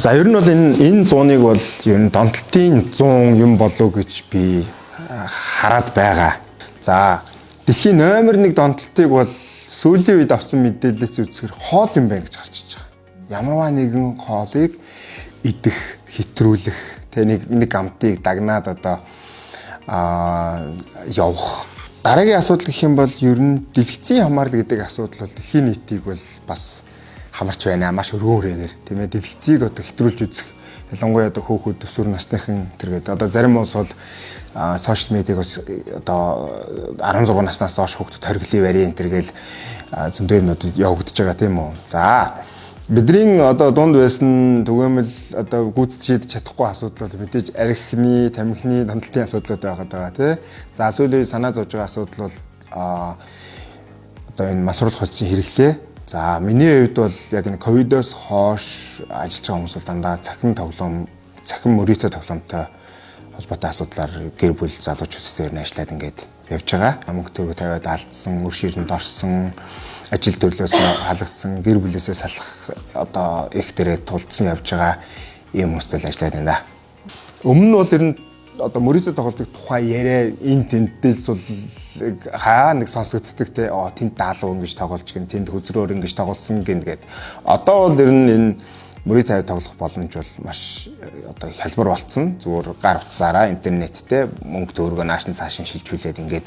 За, ер нь бол энэ зууныг бол ер нь донтолтын 100 юм болов гэж би хараад байгаа. За, дэлхийн номер 1 донтолтыг бол сүүлийн үед авсан мэдээлэлээс үзэхээр хоол юм байна гэж гарч иж байгаа. Ямарваа нэгэн хоолыг идэх, хэтрүүлэх, тэ нэг амтыг дагнаад одоо явах. Дараагийн асуудал гэх юм бол ер нь дэлгэцийн хамаарал гэдэг асуудал бол дэлхийн нийтийг бол бас хамарч байна. Маш өргөн хүрээгээр, тийм ээ, дэлгэцийг одоо хэтрүүлж үзэх. Ялангуяа одоо хөөхүүд, өсвөр насныхан тэргээд одоо зарим улс бол social media-г бас одоо 16 наснаас доош хүүхдэд хориглоё барь энэ тэр гээл зөндөө юмнууд явагдаж байгаа, тийм үү. За, бидний одоо дунд байсан түгээмэл одоо гүйцэд шийдэж чадахгүй асуудал бол мэдээж архины, тамхины донтолтын асуудлууд байгаад байгаа, тий. За, сүүлийн санаа зовж байгаа асуудал бол одоо энэ мансууруулах бодисын хэрэглээ. За, миний хувьд бол яг энэ ковидоос хойш ажиллаж байгаа хүмүүс бол дандаа цахим тоглоом, цахим мөрийтэй тоглоомтой холбоотой асуудлаар гэр бүл, залуучуудтай ер нь ажиллаад ингээд явж байгаа. Мөнгө төгрөг тавиад алдсан, өр ширэнд орсон, ажил төрлөөс халагдсан, гэр бүлээсээ салах одоо их дээрээ тулдсан явж байгаа ийм хүмүүстэй л ажиллаад байна да. Өмнө нь бол ер нь одоо мөрийтэй тоглодог тухай яриа энэ тентдэл сул хаа нэг сонсогддог, те, оо, тэнд даалуу ингэж тоглож гин, тэнд хөзрөөр ингэж тоглосон гин гээд. Одоо бол ер нь энэ мөрий тавь тоглох боломж бол маш одоо хялбар болцсон. Зүгээр гар утсаараа интернеттэй мөнгө төгрөгөө нааш нь цааш нь шилжүүлээд ингээд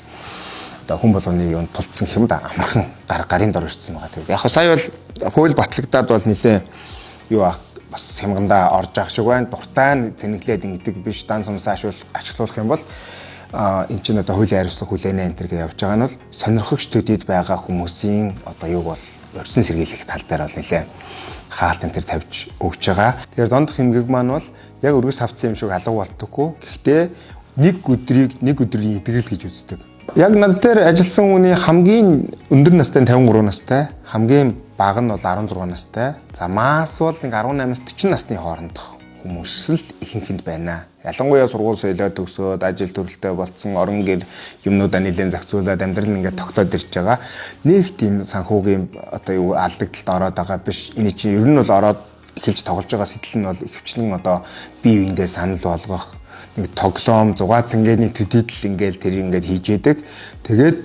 одоо хүн болгоны юунд тулцсан гэх юм да, амархан гар гарын дор ирсэн байгаа. Тэгээд яг сая бол хууль батлагдаад бол нэлээ юу бас хямгандаа орж явах шиг байна. Дуртай нь цэнэглээд ингэдэг биш, дан сумсаа ашиглуулах юм бол эн чинь одоо хуулийн хариуцлага хүлээнэ энэ төр гэж явж байгаа нь бол сонирхогч төдийд байгаа хүмүүсийн одоо юуг бол урьдчилан сэргийлэх тал дээр бол нэлээ хаалт энэ төр тавьж өгч байгаа. Тэгэхээр дондох эмгэг маань бол яг өргөс хавцсан юм шиг алга болтоггүй. Гэхдээ нэг өдрийг нэг өдрийн эдгэрэл гэж үздэг. Яг над дээр ажилласан хүний хамгийн өндөр настай 53 настай, хамгийн бага нь бол 16 настай. За, масс бол нэг 18-аас 40 насны хоорондох хүмүүс л ихэнхэнд байна. Ялангуяа сургууль соёлоо төгсөөд ажил төрөлтэй болцсон, орон гэр юмнуудаа нэлээд зохицуулаад амьдрал ингээд тогтоод ирж байгаа. Нэг тийм санхүүгийн одоо юу алдагдлалд ороод байгаа биш. Энэ чинь ер нь бол ороод эхэлж тоглож байгаа сэтэл нь бол ихэвчлэн одоо бие биендээ санал болгох нэг тоглоом зугаа цэнгэний төдийдл ингээл тэр ингээд хийж яадаг. Тэгээд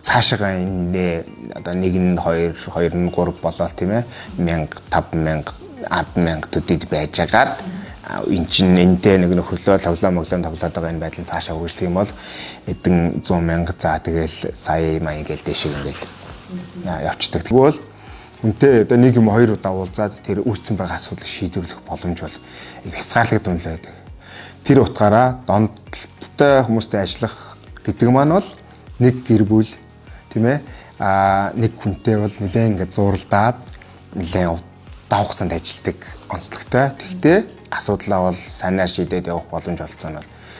цаашаага энэ одоо 1 нь 2, 2 нь 3 болоод, тийм ээ, 1000, 5000, 10,000 төдийд байжгаад эн чинь энтэй нэг нөхөрлөө тоглоом моглоом тоглоод байгаа энэ байдал нь цаашаа үргэлжлэх юм бол эдэн 100 мянга, за, тэгэл сая маяг гээл дэшиг ингээл явцдаг. Тэгвэл үнтэй одоо нэг юм хоёр удаа уулзаад тэр үүссэн байгаа асуудлыг шийдвэрлэх боломж бол их хязгаарлагдсан л байдаг. Тэр утгаараа донтолттой хүмүүстэй ажиллах гэдэг маань бол нэг гэр бүл, тийм ээ, нэг хүнтэй бол нэлээд ингээд зууралдаад нэлээд удаан хугацаанд ажилладаг онцлогтой. Тэгвэл асуудлаа бол сайнаар шийдээд явах боломж олцсон нь бол